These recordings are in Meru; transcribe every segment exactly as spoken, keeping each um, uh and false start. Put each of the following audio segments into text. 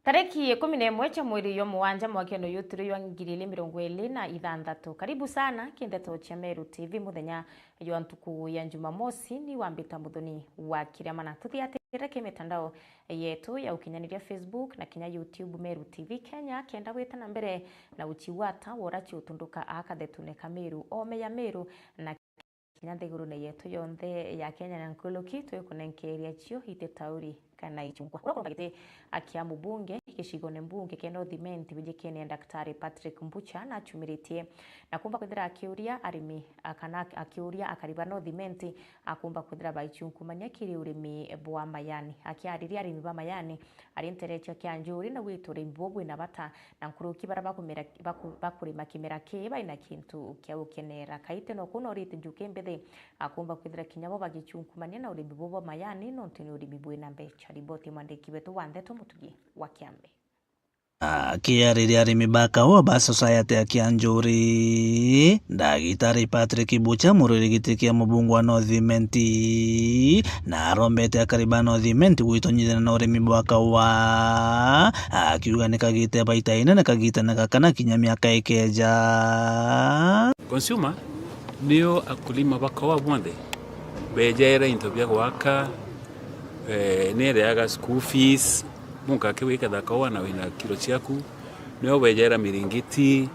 Tariki ikumi na imwe cia mweri jwa mugwanja mwakene uyu turi jwa ngiri ili mirongo ili na ithanthatu. Karibu sana ki ndeto cia Meru T V muthenya jwa ntuku ya Jumamosi, ni Wambita Muthoni wa Kiriama, na tuthiatire ki mitandao yetu ya ukinyaniria, Facebook na kinya YouTube, Meru T V Kenya, kenda gwita na mbere na uchigwata wora ciutunduka aka thetune ka Meru, ome ya Meru, na kinya nthigurune yetu yonthe ya Kenya na nkuruki, twikunenkeria cio iti tauri kana ichungwa. Uria ukurunga giti kia mubunge gicigone mbunge kia North Imenti wijikene Daktari Patrick Mbucha nachumiritie na kumba kwithira akiuria arimi, a, kana akiuria akari ba North Imenti akumba kwithira baichunkumania kiri urimi bwa mayani. Akiariria arimi ba mayani ari nterecha kia Njuri na gwita urimi bubu bwina bata na nkuruki bara bakumira-, baku-, bakurima kimera kii baina kintu kia gukenera. Kaite no kunorite njuki mbithi akumba kwithira kinya bo bagichunkumania na urimi bubu bwa mayani nontu ni urimi bwina mbecha. Riboti mwandiki wetu wa ndeto Mutugi wa Kiambi. Akiariria arimi ba kaua ba society ya Kianjuri, Ndagitari Patrick Bucha, muriri giti kia mubunge wa North Imenti, na arombete akari ba North Imenti gwitonyithania na urimi bwa kaua, akiuga ni kagite baita inene kagitene gaka na kinya miaka ikeja. Consumer nio akulima ba kaua bonthe bejaira into bia gwaka, eh, ni ereaga school fees, munka akiwiketha kaua na wina kiro ciaku, nio bejaira miringiti.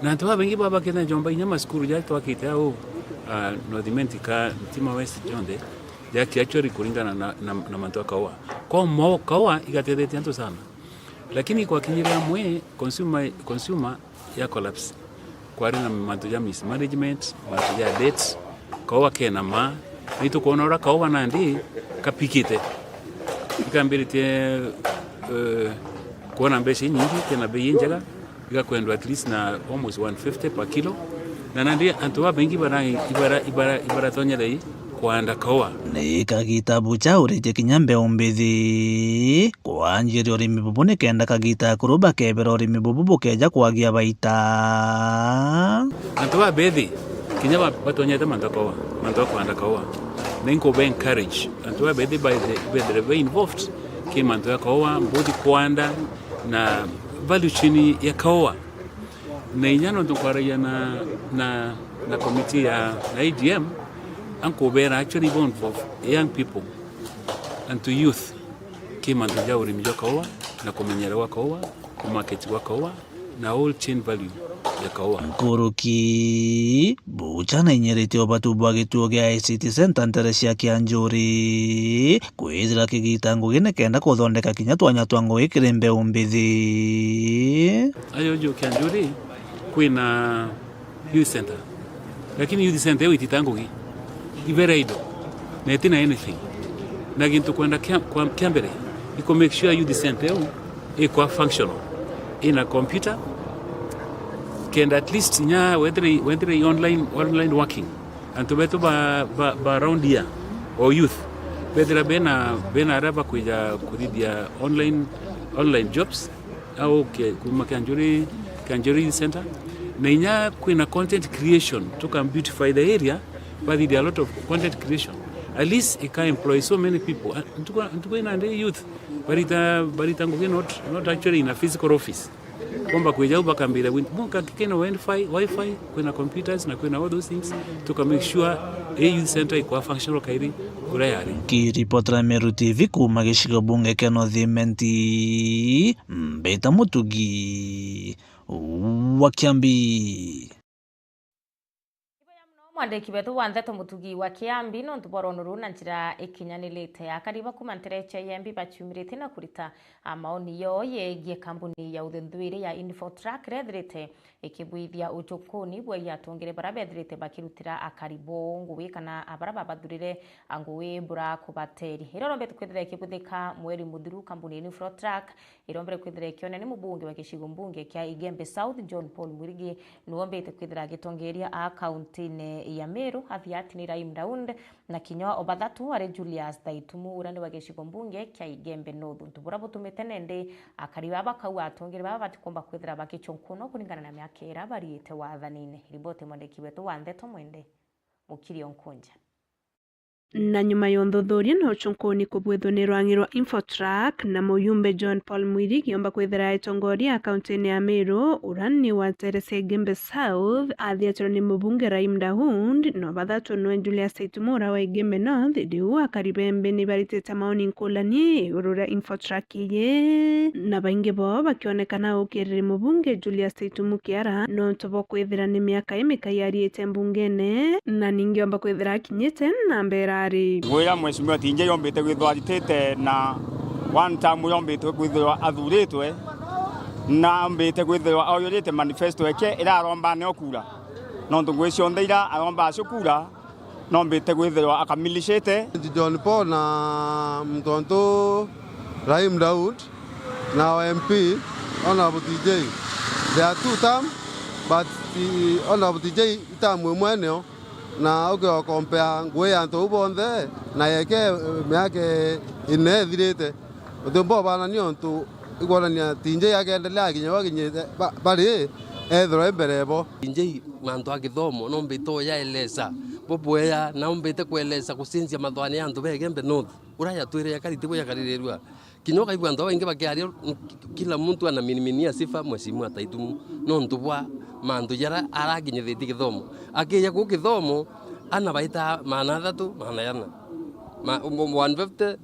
Na antu babaingi babakena jomba inya masukuru ja twakite au, ah, North Imenti ka Ntima West jonthe, jaki actually kuringana na, na, na mantu a kaua. Kwa mo kaua igatethetie antu sana. Lakini kwakinyire amwe consumer, consumer ya collapse. Kwari na mantu ja mismanagement, mantu ja debt, kaua kena ma, ni tukwona ura kaua nandi kapikite. Ikambiritie, eh, kuona mbeca inyingi, kena bei injega, igakwendwa at least na almost one fifty per kilo. Na nandi antu babaingi ibara-, ibara-, ibara-, ibaratonyerei kwanda kaua. Ni kagita Bucha uritie kinya mbeu mbithi kwanjiria urimi bubu nikenda kagita akuru bakebera urimi bubu bukeja kwagia baita. Antu babethi kinya ba-, batonyete mantu a kaua, mantu a kwanda kaua. Ni nkube encourage antu babethi baithe-, bethire be involved ki mantu ya kaua, mbuthi kwanda na value chain ya kaua. Na inya nontu nkwaragia na, na, na committee ya, na A G M, ankubera actually involve young people and to youth ki mantu ja urimi jwa kaua na kumenyera gwa kaua, kumarket gwa kaua na whole chain value ya kaua. Nkuruki, Bucha nainyiritie ubatu bwa gituo gia I C T Centre ntere cia Kianjuri kwithira kigita ngugi nikenda kuthondeka kinya twanya twa ngugi kiri mbeu mbithi. Ayo njukia Njuri kwina youth center, lakini youth center iyo itita ngugi, i very idle na itina anything. Na gintu kwenda kia, kwa, kia mbere i ku make sure youth center iyo ikwa functional, ina computer, kenda at least inya wethire, wethire online, online working. Antu betu ba, ba, ba around here, o youth, bethira bena, bena aria bakwija kuthithia online, online jobs, au ke-, kuma Kianjuri, Kianjuri Center. Na inya kwina content creation, to can beautify the area, bathithia a lot of content creation. At least it can employ so many people. Ah, ntuku, ntuku ina ndi youth, barita, barita ngugi not, not actually in a physical office. Komba kwija au bakambira win-, munka kikena wifi, wifi, kwina computers na kwina all those things. Tuka make sure a youth center ikwa functional kairi uria yari. Kiripotera Meru T V kuma gicigo bunge kia North Imenti, Mbita Mutugi wa Kiambi. Ibuya muno mwandiki wetu wa ndeto Mutugi wa Kiambi, nontu bwa rwono ruu na njira ikinyanirite. Akari ba kuma ntere cia Igembe baciumiritie na kurita, a, maoni yoo yegie kambuni ya uthuthuiri ya Infotrak iria ithirite ikibwithia ucukuni bwa atongere bara bethirite bakirutira akari boo ngugi kana a bara babathurire, a, ngugi bura kubateria. Iria irombete kwithira ikibuthika mweri muthiru, kambuni ya Infotrak irombere kwithira ikionania ni mubunge wa gicigo mbunge kia Igembe South, John Paul Mwirigi, niwe ombite kwithira agitongeria a kaunti-ini ya Meru, Athiati ni Rahim Daud, na kinya o bathatu ari Julius Thaitumu, uria ni wa gicigo mbunge kia Igembe North, untu buria butumite nendi akari baba bakauga atongeri baba batikumba kwithira bagichunkunwa kuringana na miaka iria bariite wathanine. Riboti mwandiki wetu wa ndeto Mwende Mukiri Onkunja. Na nyuma ya uthuthuria na uchunkuni kubwithwa ni rwangi rwa Infotrack na muyumbe John Paul Mwirigi omba kwithira etongoria a kaunti-ini ya Meru, uria ni wateresie Igembe South, athiatirwe ni mubunge Rahim Daud, no bathatwe nwe Julius Taitumu uria wa Igembe North, riu akari bembe ni baritite maoni nkulani iguru ria Infotrack iyi, na baingi bo bakionekana ukiriri mubunge Julius Taitumu Kiara, nontu bwa kwithira ni miaka imikai ariite mbungene, na ningi omba kwithira akinyite na mbere ari. Ngwira Mheshimiwa Tinjei ombite kwithirwa aritite na one term yombite kwithirwa athuritwe, na ombite kwithirwa aujurite manifesto eke irarombane okura. Nontu ngwi cionthe ira aromba acio kura, nombite kwithirwa akamilishite. John Paul na muntu ontu Rahim Daud na our M P, Honorable T J. They are two term, but the Honorable T J itamu imwe nio, na ukiokompea ngui ya antu bau bonthe, na yeke, eh, miaka ine ithirite, utiumba ubana niontu ikwonania T J akeendelea akinya bakinyite ba-, bari ethirwa i mbere bo. T J mantu a githomo, nombite uyaeleza bubwea, na ombite kueleza gucenjia mathwani ya antu ba Igembe North. Uria yatwire yakari tibu yakaririrua. Kinya ukaigua antu babaingi bakiaria, kila muntu anaminiminia sifa Mheshimiwa Taitumu, nontu bwa mantu jaria arakinyithitie githomo. Akija ku githomo, ana baita maana athatu, maana jana. Ma-, one fifty,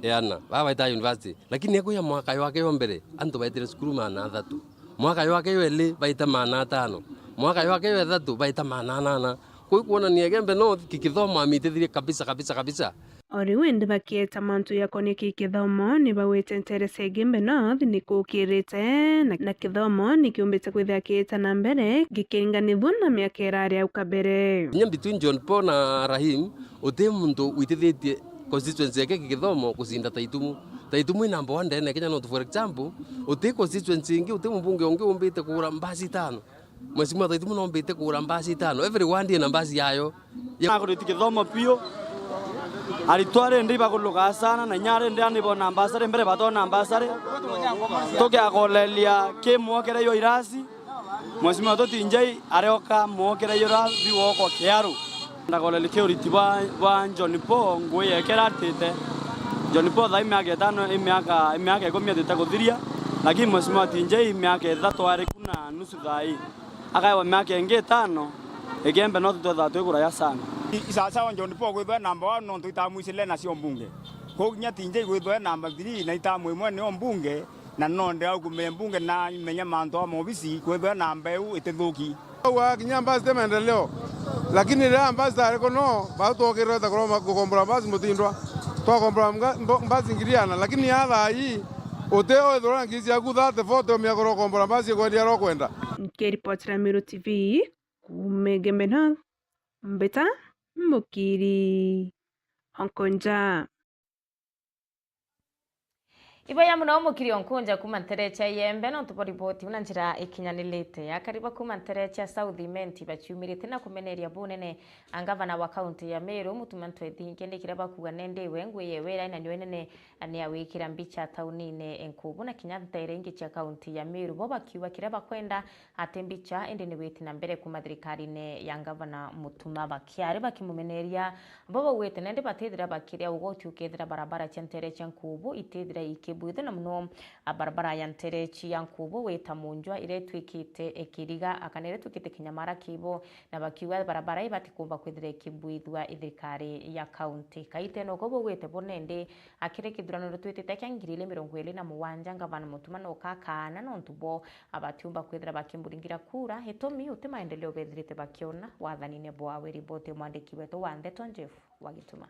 e ana, baba baita university. Lakini ekuja mwaka jwake jwa mbere, antu baitire cukuru maana athatu. Mwaka jwake jwa eli, baita maana atano. Mwaka jwake jwa ithatu, baita maana anana. Kuu kwonania Igembe North, ki-, kithomo amitithirie kabisa, kabisa, kabisa. O riu indi bakieta mantu jakonie ki kithomo, ni bagwite nteere cia Igembe North ni kukirite, na, na kithomo ni kiumbite kwithira kiita na mbere gikiringanithua na miaka irari au kabere. Kinya between John Paul na Rahim, uti muntu witithitie constituency yake ki kithomo gucinda Taitumu. Taitumu i number one ndene ya Kenya North, for example, uti constituency ingi, uti mubunge ungi umbite kugura mbasi itano. Mheshimiwa Taitumu nombite kugura mbasi itano. Every ward ina mbasi yayo. Agurite kithomo piu. Aritwa rindi ibagulukaa sana, na inya rindi ani bona mbasari, mbere batona mbasari. Tukiakoleria ki mwokere yo irasi. Mheshimiwa wetu Tinjei arioka mwokere yo ra biwoko kiaru. Ndakoleria ki uriti bwa, bwa John Paul ngui yekera atite. John Paul thaa i miaka itano, i miaka, i miaka ikumi atite kuthiria, lakini Mheshimiwa Tinjei miaka ithatu ari ku na nusu thaa i. Akaewa miaka ingi itano, Igembe North twethagwa twi kuraya sana. I-, isasawa John Paul gwithwa e namba one nontu itamwicile na cio mbunge. Kuu kinya Tinjei gwithwa e namba three na itamu imwe nio mbunge, na no ndira ukumire mbunge na menya mantu a mobisi kwithwa e namba iu itithuki. Auga kinya mbasi ti maendeleo, lakini riria mbasi tari kuno, bau twokirwe ta kuroma-, gukombora mbasi mutindwa. Twakombora mga-, mbo-, mbasi ngiri ana, lakini ya thaa ii, uti withirwa na ngiri ciaku thirty, forty umia kurwa ukombora mbasi ikwendia aria ukwenda. Nkiripotera Meru T V, kuuma Igembe North, mbita Mukiri Onkonja. Iboya mono Mukiri Onkonja kuuma ntere cia Igembe, nontu bwa riboti iu na njira ikinyanirite. Akari ba kuuma ntere cia South Imenti baciumirite na kumeneria bunene a ngavana wa kaunti ya Meru, Mutuma Ntwethingia, ni kiria bakuuga nende iwe ngui yewe irai na nyo inene ni ya gwikira mbicha taunine nkubu na kinya ntere ingi cia kaunti ya Meru. Bo bakiuga kiria bakwenda ati mbicha, indi ni witi na mbere kuuma thirikarine ya ngavana Mutuma. Bakiari bakimumeneria, bo baugite nende batithira bakiria ugoti ukethira barabara cia ntere cia nkubu itithira ikibwithwa, na muno a barabara ya ntere cia nkubu gwita Munjwa iria itwikite ikiriga, kana iria itwikite kinyamara kibo, na bakiuga barabara ibati kumba kwithira ikibwithua i thirikari ya kaunti. Kaite noko baugite bo nende akiri kithurano ritwitite kia ngiri ili mirongo ili na mugwanja, ngavana Mutuma no kakaana nontu bo abatiumba kwithira bakimuringira kura, itumi uti maendeleo bethirite bakiona wathanine bwawe. Riboti mwandiki wetu wa ndeto Jeff wa Gituma.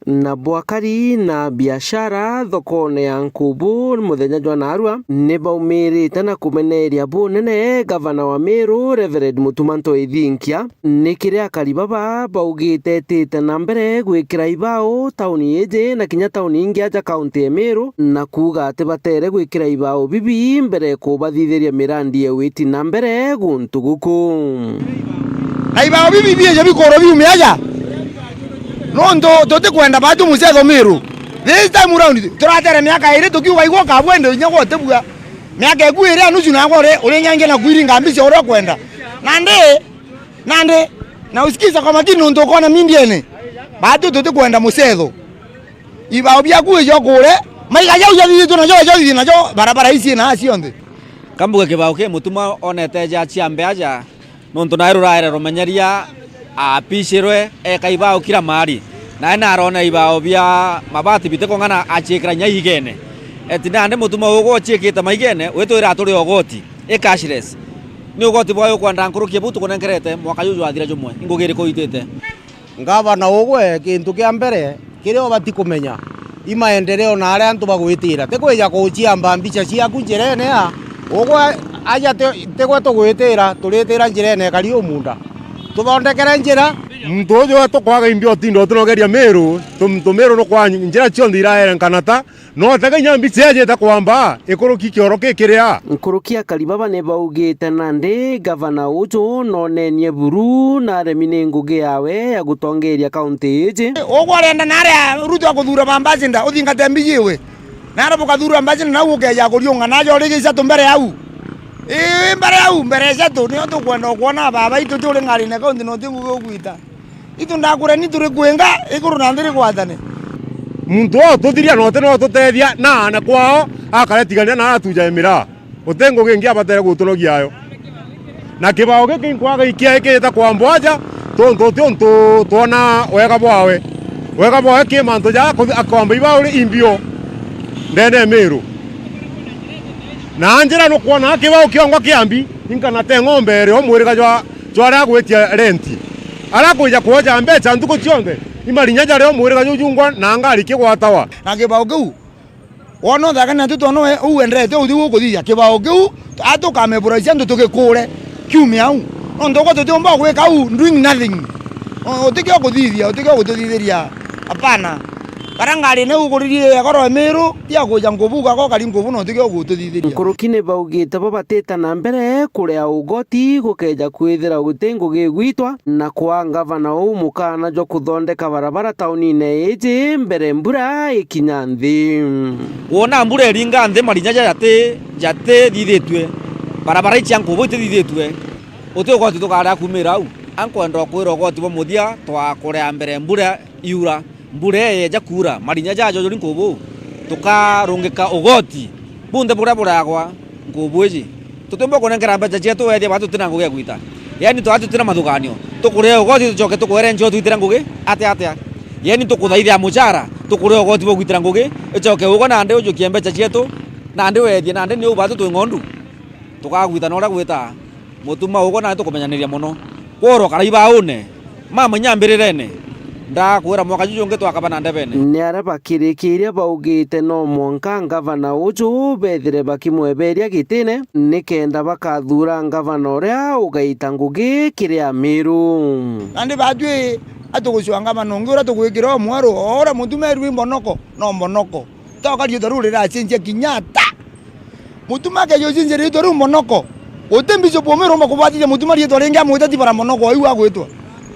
Na bwakari na biashara thokone ya Nkubu muthenya jwa naarua ni baumirite na kumeneria bunene gavana wa Meru, Reverend Mutuma Ntwethingia, ni kiria akari baba baugite etite na mbere gwikira ibao tauni iji na kinya tauni ingi aja kaunti ya Meru, na kuuga ati batere gwikira ibao bibi mbere kubathithiria mirandi ya witi na mbere guntu guku. Na ibao bibi bieja bikorwa biume aja. Nontu tutikwenda batu mucetho Meru. This time round, turatere miaka iri tukiuga igwo kabwende inya gwa utibua. Miaka iku iri a nusu na gwa uri, uri nyange na kwiringa mbica uria ukwenda. Nandi, nandi, na usikiza kwa makini nontu ukona mindiene. Batu tutikwenda mucetho. Ibao biaku ijo kure, maiga jau jathithitue najo, jathithitue najo, barabara ici na cionthe. Kambuge kibao ki Mutuma onete ja ciambe aja, nontu nae ruraere rumenyeria, apicirwe, eka ibao kila mahali. Nae narone ibao bia mabati bitikong'ana aciikira inya igene. Eti nandi Mutuma ugwe uciikite maigene, witwira turi ogoti, i cashless. Ni ugoti bwayo ukwenda nkuruki buu tukunenkerete mwaka juju jwathira jumwe, ingugi iriku uitite? Ngavana ugwe, kintu kia mbere kiria ubati kumenya, i maendeleo na aria antu bagwitira. Ti kwija kuciamba mbica ciaku njirene a, ugwe aja ti, tigwe tugwitira, turitira njirene ikari umunda. Tuthondekere njira. Muntu uju tukwaga imbi utinda utunogeria Miru, tu-, muntu Miru nukwa njira cionthe iraerenkana ta, no tega inya mbica ejete kwamba, ikuruki kioro kikiria. Nkuruki akari baba ni baugite nandi gavana uju noonenie buru na aremi ni ngugi yawe ya gutongeria kaunti iji. Ugwe urenda na aria Ruto akuthura ba ambassador, uthingate mbica iwe. Na aria bukathura ambassador, nau ukeja kuriunga najo uri gicatu mbere au. Ii, mbere au, mbere icatu, nio tukwenda ukwona baba itu ti uri ng'arine kaunti no ti ngugi ugwita. Itu ndakureni turi kwinga, iguru na nthi rigwatane. Muntu o tuthiria no ti no tutethia, na aana kwao, akare tigania na atujae miraa. Uti ngugi ingi abatere gutunogia ayo. Na kibao giki nkwaga ikia ikita kwambwa aja, tontu uti untu twona wega bwawe. Wega bwawe ki mantu ja kuthi-, akwamba ibao ri imbio ndene ya Miru. Na njira nukwona kibao kiongwa kiambi, inkana te ng'ombe iri o mwiriga jwa jwaria agwitia renti. Aria akwija kwoja mbeca ntuku cionthe, i marinya jaria o mwiriga jujungwa na ngari kigwatawa. Na kibao kiu, wona uthaka na tu twona we, uu wendete, uu tiu ukuthithia. Kibao kiu, atukameburacia antu tugikure, kiume au. Nontu ugwe tutiumba gwika uu, doing nothing. O, utikio kuthithia, utikio gututhithiria. Hapana. Karia ngari ni uguririe goro Miru, tia kuja nkubu, gako kari nkubu, no utikio gututhithiria. Nkuruki ni baugite bo batita na mbere kuria ugoti gukeja kwithira guti ngugi igwitwa, na kwaa ngavana uu mukana jwa kuthondeka barabara taunine iji mbere mbura ikinya nthi. Wona mbura iringa nthi, marinya jaja jati, jatithithitue, barabara icia nkubu itithithitue, uti ugoti tukaria kumira au. Ankwenda ukwira ugoti bwa muthia twakuria mbere mbura iura. Mbura ii yeja kuura, marinya jajo juri nkubu, tukarungika ugoti bunthe buria buragwa nkubu iji. Tutiumba kunenkera mbeca cietu wethia baa tutina ngugi ya gwita. Yaani twaa tutina mathuganio. Tukuria ugoti tucoke tukwere njoo twitire ngugi atia atia. Yaani tukuthaithia muchara, tukuria ugoti bwa gwitira ngugi, icoke ugwe nandi ujukie mbeca cietu, nandi wethie, nandi ni ubatu twi ng'ondu. Tukagwita na uria gwita. Mutuma ugwe nandi tukumenyaniria mono. Kworo karai baune. Mama inya mbirirene. Ndakwira mwaka juju ungi twakaba na ndebene. Ni aria bakirikiria baugite no mwanka ngavana uju bethire bakimweberia gitine, nikenda bakathura ngavana uria ugaita ngugi kiri Amiru. Nandi batwi atugucua ngavana ungi uria tugwikira o mweru, o uria Mutuma erwi mbonoko, no mbonoko. Toka riitwa riu riracenjia kinya ata. Mutuma akeja ucinjia riitwa riu Monoko. Guti Bishop umwe urumba kubatithia Mutuma riitwa ringi amwita ti bara Monoko, iu agwitwa.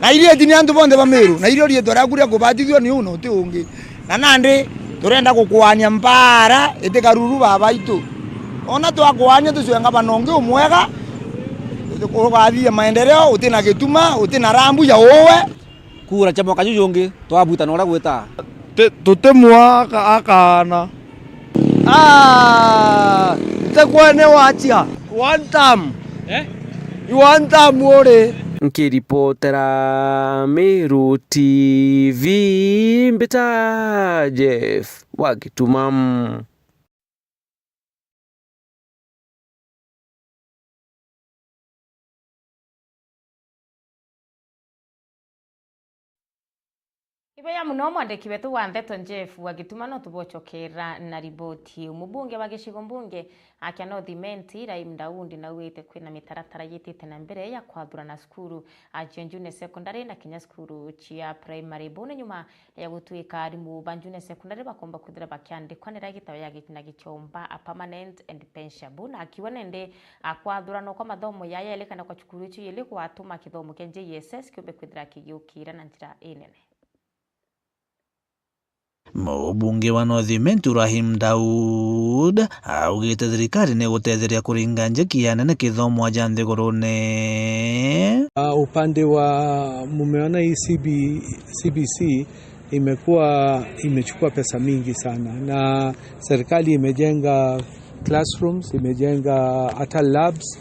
Na irieti ni antu bonthe ba Miru, na irio riitwa riaku ria kubatithua ni uu na uti ungi. Na nandi turenda gukwania mbaara itikaruru baba itu. Ona twakwania tucwe ngavana ungi umwega, ugathithia maendeleo, uti na gituma, uti na rambu ya uwe. Kura cia mwaka juju jungi, twabwita na uria gwita. Ti-, tutimwa aka-, akaana. Ah, ntikwene watia. One term. Eh? One term uri. Nkiripotera Meru T V, mbita Jeff wa Gituma. Ibeya muno mwandiki wetu wa ndeto Jeff wa Gituma, no tubocokera na riboti iu. Mubunge wa gicigo mbunge a kia North Imenti, Rahim Daudi, nauite kwina mitaratara yitite na mbere ya kwathurana cukuru a cia junior secondary na kinya cukuru cia primary. Buu ni nyuma ya gutwika arimu ba junior secondary bakomba kwithira bakiandikwa ni ria gitawe ya gi-, na gichomba a permanent and pensionable, na akiuga nende a kwathuranwa kwa mathomo yaya eli kana kwa cukuru icio ili gwatuma kithomo kia J S S kiumbe kwithira kigiukira na njira inene. Mubunge wa North Imenti Rahim Daud augite thirikari ni gutetheria kuringa njeki ya nene kithomo ja nthigurune. Ah, upande wa, mumeona hii C B, C B C imekuwa, imechukua pesa mingi sana, na serikali imejenga classrooms, imejenga hata labs,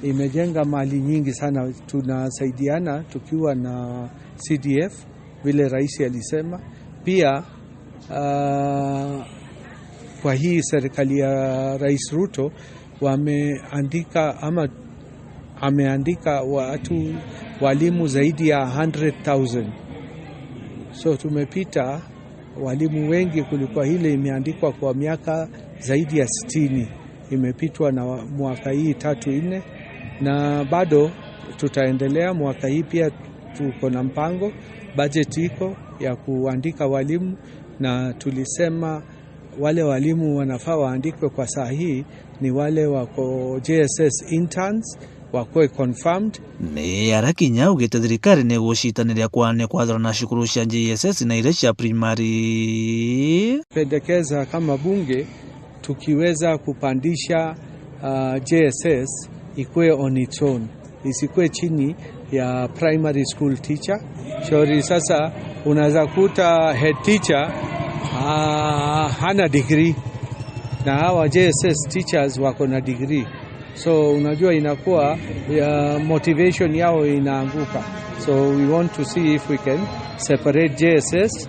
imejenga mali nyingi sana. Tunasaidiana tukiwa na C D F vile rais alisema. Pia, ah, kwa hii serikali ya Rais Ruto wameandika ama ameandika watu, walimu zaidi ya hundred thousand. So tumepita walimu wengi kuliko ile imeandikwa kwa miaka zaidi ya sitini imepitwa na wa-, mwaka hii tatu nne, na bado tutaendelea. Mwaka hii pia tuko na mpango, budget iko ya kuandika walimu, na tulisema wale walimu wanafaa waandikwe kwa saa hii ni wale wako J S S interns, wakuwe confirmed. Ni ara kinya augite thirikari ni gucitaniria kwanania kwathura na cukuru cia J S S na iria cia primary. Pendekeza kama bunge tukiweza kupandisha, ah, J S S ikuwe on its own, isikue chini ya primary school teacher. Shauri sasa, unaweza kuta head teacher, ah, hana degree na hawa J S S teachers wako na degree, so unajua inakuwa, ya, motivation yao inaanguka. So we want to see if we can separate J S S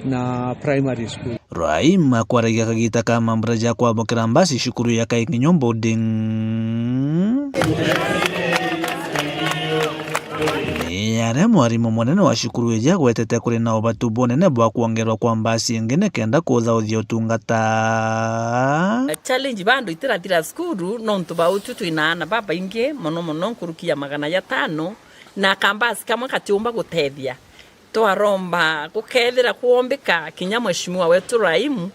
na primary school. Rahim akwaragia kagita ka mambura ja kwamukira mbasi cukuru ya Kainginyo Boarding. Ni aria mwarimu munene wa cukuru iji agwetete kuri na ubatu bunene bwa kwongerwa kwa mbasi ingi nikenda kuthauthia utungata. Challenge bado itirathira cukuru nontu ba utu twina aana babaingi mono mono nkuruki ya magana jatano, na kambasi kamwe katiumba gutethia. Twaromba gukethira kwombika kinya Mheshimiwa wetu Raimu,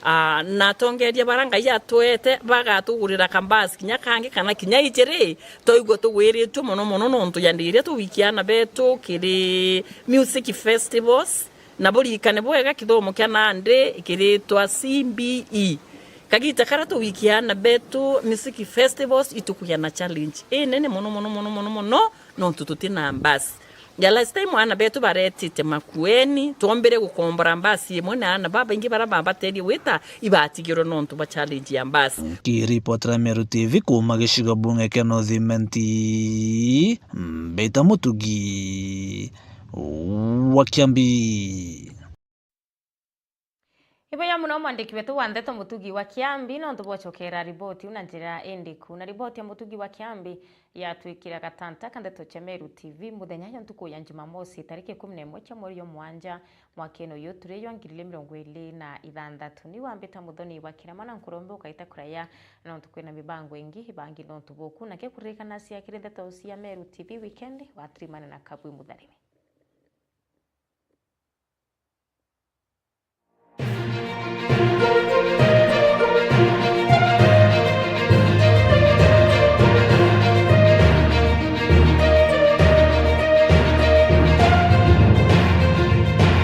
aa, na atongeria bara Ngai atwete bagatugurira kambasi kinya kangi kana kinya ijiri, twaigua tugwiritue mono mono nontu ya ndiria tuwikia aana betu kiri music festivals, na burikane bwega kithomo kia nandi kiritwa C B E. Kagita karia tuwikia aana betu music festivals itukugia na challenge inene mono mono mono mono mono nontu tutina mbasi. Ya last time aana betu baretite Makueni, twombire gukombora mbasi imwe na aana babaingi bara babaterie gwita ibatigirwe nontu bwa challenge ya mbasi. Kiripotera Meru T V kuuma gicigo bunge kia North Imenti, Mbita Mutugi wa Kiambi. Ibuya mono mwandiki wetu wa ndeto Mutugi wa Kiambi, nontu bwocokera riboti iu na njira indiku. Na riboti ya Mutugi wa Kiambi yatwikira gatanta ka ndeto cia Meru T V muthenya jwa ntuku ya Jumamosi, tariki ikumi na imwe cia mweri jwa mwanja, mwakene uyu turi jwa ngiri igiri mirongo iri na ithanthatu. Ni wambita Muthoni wa Kirama na nkurombe ukaita kuraya, nontu kwina mibango ingi ibangi nontu buku. Na kikuririkana cia kiri ndeto cia Meru T V weekend, watirimane na Kabwi Mutharimi.